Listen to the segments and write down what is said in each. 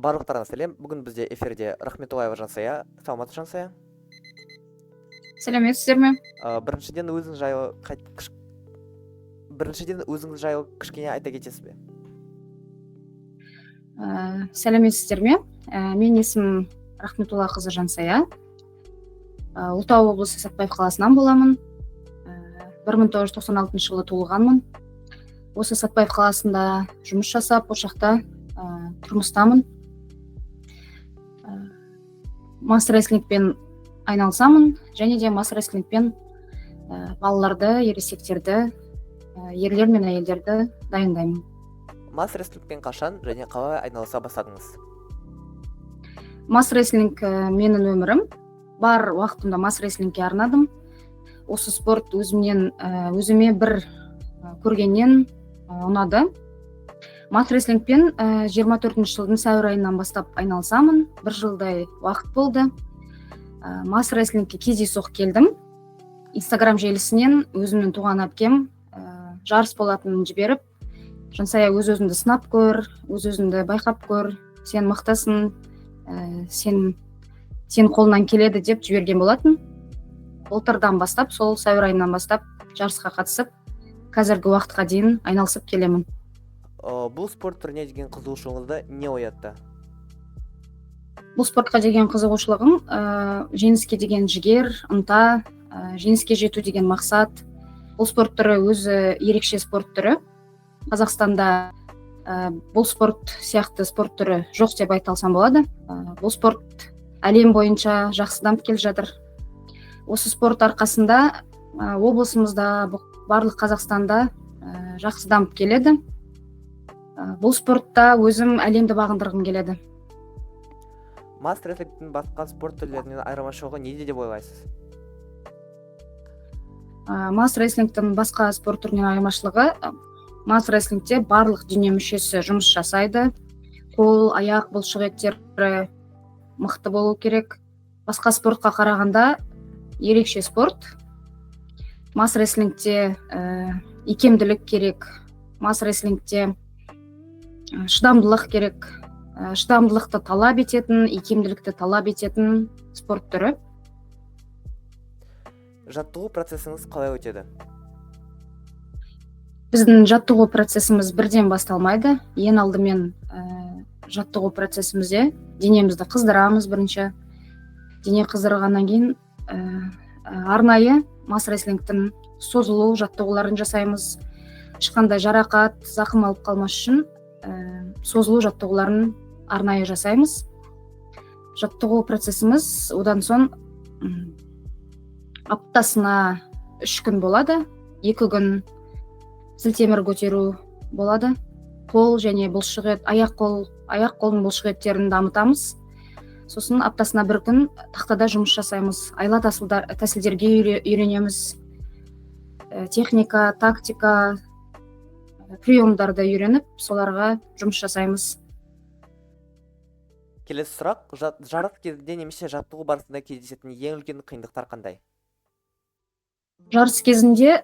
Барлықтарыңа сәлем. Бүгін бізде эфирде Рахметуллаева Жансая. Саламатсыз, Жансая? Сәлеметсіздер ме? Біріншіден, өзіңіз жайлы кішкене айта кетесіз бе? Сәлеметсіздер ме? Менің есімім Рахметулла қызы Жансая. Ұлытау облысы, Сәтбаев қаласынан боламын. 1996 жылы туылғанмын. Осы Сәтбаев қаласында жұмыс жасап, осы жақта тұрмыстамын. Мас рестлингпен айналысамын және де мас рестлингпен балаларды, ересектерді, ерлер мен әйелдерді дайындаймын. Мас рестлингпен қашан және қалай айналыса бастадыңыз? Мас рестлинг менің өмірім. Бар уақытымды мас рестлингке арнадым. Осы спорт өзімнен өзіме бір көргеннен ұнады. Мас рестлингпен 24 жылдың сәуір айынан бастап айналысамын. Бір жылдай уақыт болды. Мас рестлингке кездейсоқ келдім. Инстаграм желісінен өзімнің туған әпкем жарыс болатынын жіберіп: «Жансая, өз өзіңді сынап көр, өз өзіңді байқап көр, сен мықтысың, сен қолыңнан келеді», — деп жіберген болатын. Былтырдан бастап, сол сәуір айынан бастап жарысқа қатысып, қазіргі уақытқа дейін айналысып келемін. Бұл спорт түріне деген қызығушылығыңызды не оятты? Бұл спортқа деген қызығушылығым жеңіске деген жігер, ынта, жеңіске жету деген мақсат. Бұл спорт түрі өзі ерекше спорт түрі. Қазақстанда бұл спорт сияқты спорт түрі жоқ деп айта алсам болады. Бұл спорт әлем бойынша жақсы дамып келе жатыр. Осы спорт арқасында облысымызда, барлық Қазақстанда жақсы дамып келеді. Бұл спортта өзім әлемді бағындырғым келеді. Мас рестлингтің басқа спорт түрлерінен айырмашылығы неде деп ойлайсыз? Мас рестлингтің басқа спорт түрінен айырмашылығы: мас рестлингте барлық дене мүшесі жұмыс жасайды. Қол, аяқ бұлшық еттері мықты болу керек. Басқа спортқа қарағанда ерекше спорт. Мас рестлингте икемділік керек, мас рестлингте шыдамдылық керек. Шыдамдылықты талап ететін, икемділікті талап ететін спорт түрі. Жаттығу процесіңіз қалай өтеді? Біздің жаттығу процесіміз бірден басталмайды. Ең алдымен жаттығу процесімізде денемізді қыздырамыз бірінші. Дене қыздырғаннан кейін арнайы мас рестлингтің созылу жаттығуларын жасаймыз. Ешқандай жарақат, зақым алып қалмас үшін созылу жаттығуларын арнайы жасаймыз. Жаттығу процесіміз одан соң аптасына 3 күн болады. 2 күн зілтемір көтеру болады. Қол және бұлшық ет, аяқ қол, аяқ қолдың бұлшық еттерін дамытамыз. Сосын аптасына бір күн тақтада жұмыс жасаймыз. Айла тәсілдерге үйренеміз. Техника, тактика, приемдарды үйреніп, соларға жұмыс жасаймыз. Келесі сұрақ: жарыс кезінде немесе жаттығу барысында кездесетін ең үлкен қиындықтар қандай? Жарыс кезінде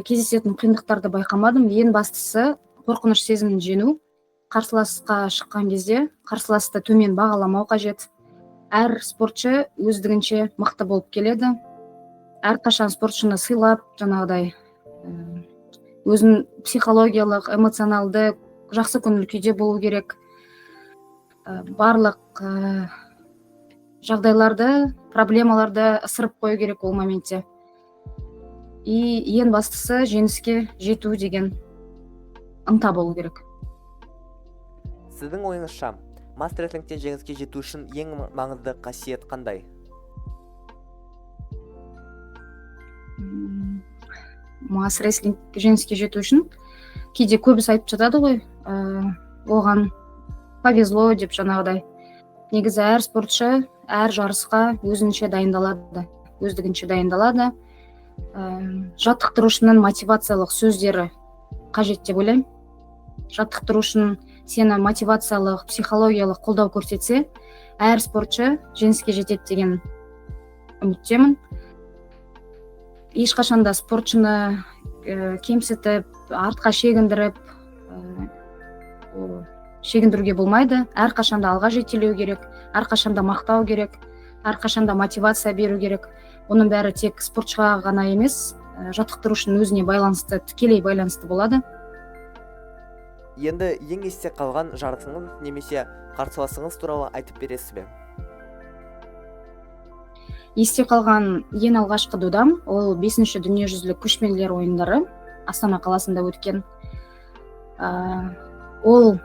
кездесетін қиындықтарды байқамадым. Ең бастысы — қорқыныш сезімін жеңу. Қарсыласқа шыққан кезде қарсыласты төмен бағаламау қажет. Әр спортшы өздігінше мықты болып келеді. Әрқашан спортшыны сыйлап, жаңағыдай өзін психологиялық, эмоционалды жақсы көңіл күйде болу керек. Барлық жағдайларды, проблемаларды ысырып қою керек ол моментте. И ең бастысы — жеңіске жету деген ынта болу керек. Сіздің ойыңызша, мас рестлингте жеңіске жету үшін ең маңызды қасиет қандай? Мас рестлинг жеңіске жету үшін кейде көбісі айтып жатады ғой, оған повезло деп жаңағыдай. Негізі әр спортшы әр жарысқа өзінше дайындалады, өздігінше дайындалады. Жаттықтырушының мотивациялық сөздері қажет деп ойлаймын. Жаттықтырушының сені мотивациялық, психологиялық қолдау көрсетсе, әр спортшы жеңіске жетеді деген үміттемін. Ешқашан да спортшыны кемсітіп, артқа шегіндіріп, ол Шегіндіруге болмайды, әрқашанда алға жетелеу керек, әрқашанда мақтау керек, әрқашанда мотивация беру керек. Оның бәрі тек спортшыға ғана емес, жаттықтырушының өзіне байланысты, тікелей байланысты болады. Енді ең есте қалған жарысыңыз немесе қарсыласыңыз туралы айтып бересіз бе? Есте қалған ең алғашқы додам — ол бесінші Дүниежүзілік көшпенділер ойындары, Астана қаласында өткен. Ол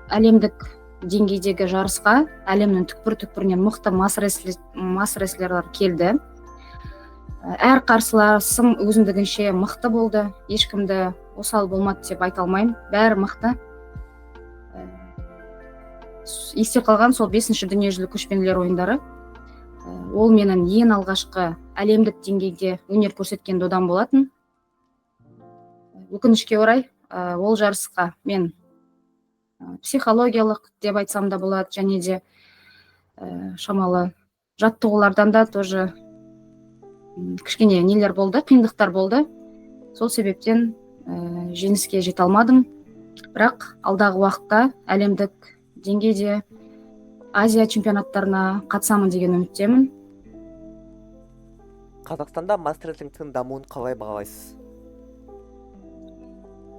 әлемдік деңгейдегі жарысқа әлемнің түкпір түкпірінен мықты мас рестлерлер келді. Әр қарсыласым өзіндігінше мықты болды, ешкімді осал болмады деп айта алмаймын, бәрі мықты. Есте қалған сол бесінші Дүниежүзілік көшпенділер ойындары. Ол менің ең алғашқы әлемдік деңгейде өнер көрсеткен додам болатын. Өкінішке орай, ол жарысқа мен психологиялық деп айтсам да болады және де шамалы жаттығулардан да тоже кішкене нелер болды, қиындықтар болды. Сол себептен жеңіске жете алмадым. Бірақ алдағы уақытта әлемдік деңгейде Азия чемпионаттарына қатысамын деген үміттемін. Қазақстанда мас рестлингтің дамуын қалай бағалайсыз?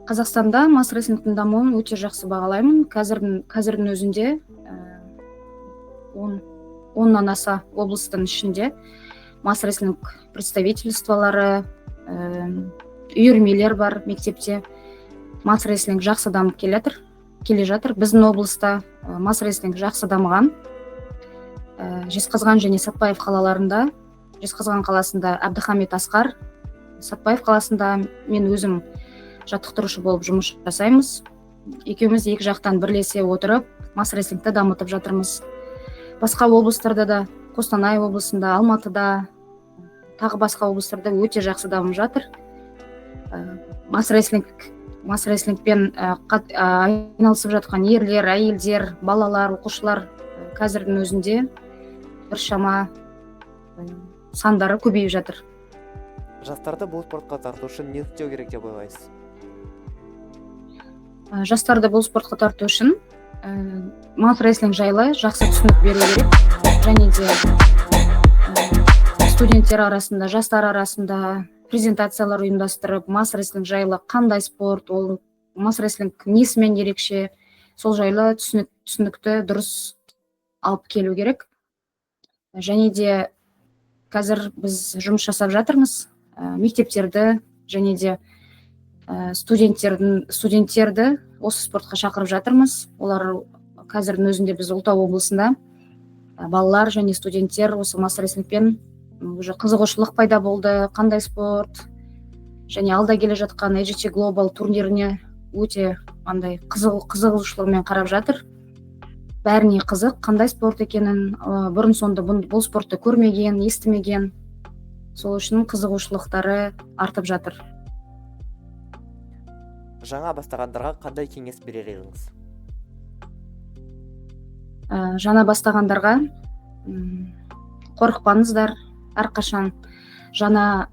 Қазақстанда мас рестлингтің дамуын өте жақсы бағалаймын. Қазірдің өзінде 10-нан аса облыстың ішінде мас рестлинг представительстволары, үйірмелер бар мектепте. Мас рестлинг жақсы дамып келе жатыр. Біздің облыста мас рестлинг жақсы дамыған. Жезқазған және Сәтпаев қалаларында, Жезқазған қаласында Әбдіхамит Асқар, Сәтпаев қаласында мен өзім жаттықтырушы болып жұмыс жасаймыз. Екеуміз екі жақтан бірлесе отырып, мас рестлингті дамытып жатырмыз. Басқа облыстарда да, Қостанай облысында, Алматыда, тағы басқа облыстарда өте жақсы дамып жатыр. Мас рестлингпен айналысып жатқан ерлер, әйелдер, балалар, оқушылар қазірдің өзінде біршама сандары көбейіп жатыр. Жастарды бұл спортқа тарту үшін не істеу керек деп ойлайсыз? Жастарды бұл спортқа тарту үшін мас рестлинг жайлы жақсы түсінік беру керек және де студенттер арасында, жастар арасында презентациялар ұйымдастырып, мас рестлинг жайлы, қандай спорт ол, мас рестлинг несімен ерекше, сол жайлы түсінікті дұрыс алып келу керек. Және де қазір біз жұмыс жасап жатырмыз, мектептерді және де студенттерді осы спортқа шақырып жатырмыз. Олар қазірдің өзінде біз Ұлытау облысында балалар және студенттер осы мас рестлингпен уже қызығушылық пайда болды, қандай спорт, және алда келе жатқан AJT Global турниріне өте андай қызығушылығымен қарап жатыр. Бәріне қызық, қандай спорт екенін, бұрын соңды бұл спортты көрмеген, естімеген, сол үшін қызығушылықтары артып жатыр. Жаңа бастағандарға қандай кеңес берер едіңіз? Жаңа бастағандарға қорықпаңыздар, әрқашан жаңа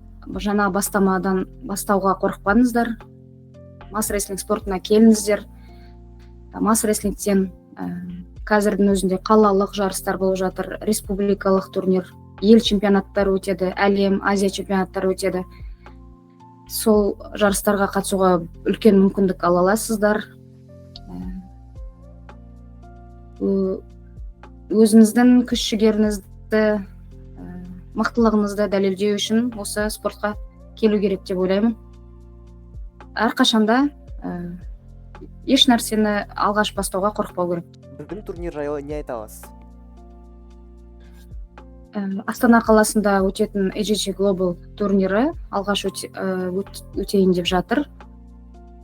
бастамадан бастауға қорықпаңыздар. Мас рестлинг спортына келіңіздер. Мас рестлингтен қазірдің өзінде қалалық жарыстар болып жатыр, республикалық турнир, ел чемпионаттары өтеді, әлем, Азия чемпионаттары өтеді. Сол жарыстарға қатысуға үлкен мүмкіндік ала аласыздар. Өзіңіздің күш жігеріңізді, мықтылығыңызды дәлелдеу үшін осы спортқа келу керек деп ойлаймын. Әрқашанда еш нәрсені алғаш бастауға қорықпау керек. Біздің турнир жайлы не айта аласыз? Астана қаласында өтетін AJT Global турнирі алғаш өтейін деп жатыр.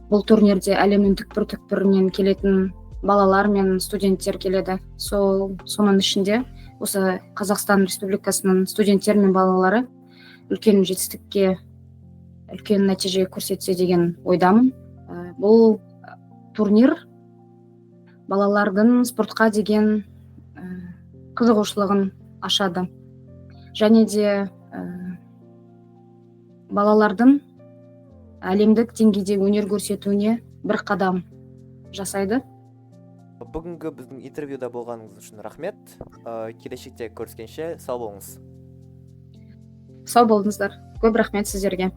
Бұл турнирде әлемнің түкпір-түкпірінен келетін балалар мен студенттер келеді. Соның ішінде осы Қазақстан Республикасының студенттері мен балалары үлкен жетістікке, үлкен нәтиже көрсетсе деген ойдамын. Бұл турнир балалардың спортқа деген қызығушылығын ашады. Және де балалардың әлемдік деңгейде өнер көрсетуіне бір қадам жасайды. Бүгінгі біздің интервьюда болғаныңыз үшін рахмет. Келешекте көріскенше, сау болыңыз. Сау болыңыздар, көп рахмет сіздерге.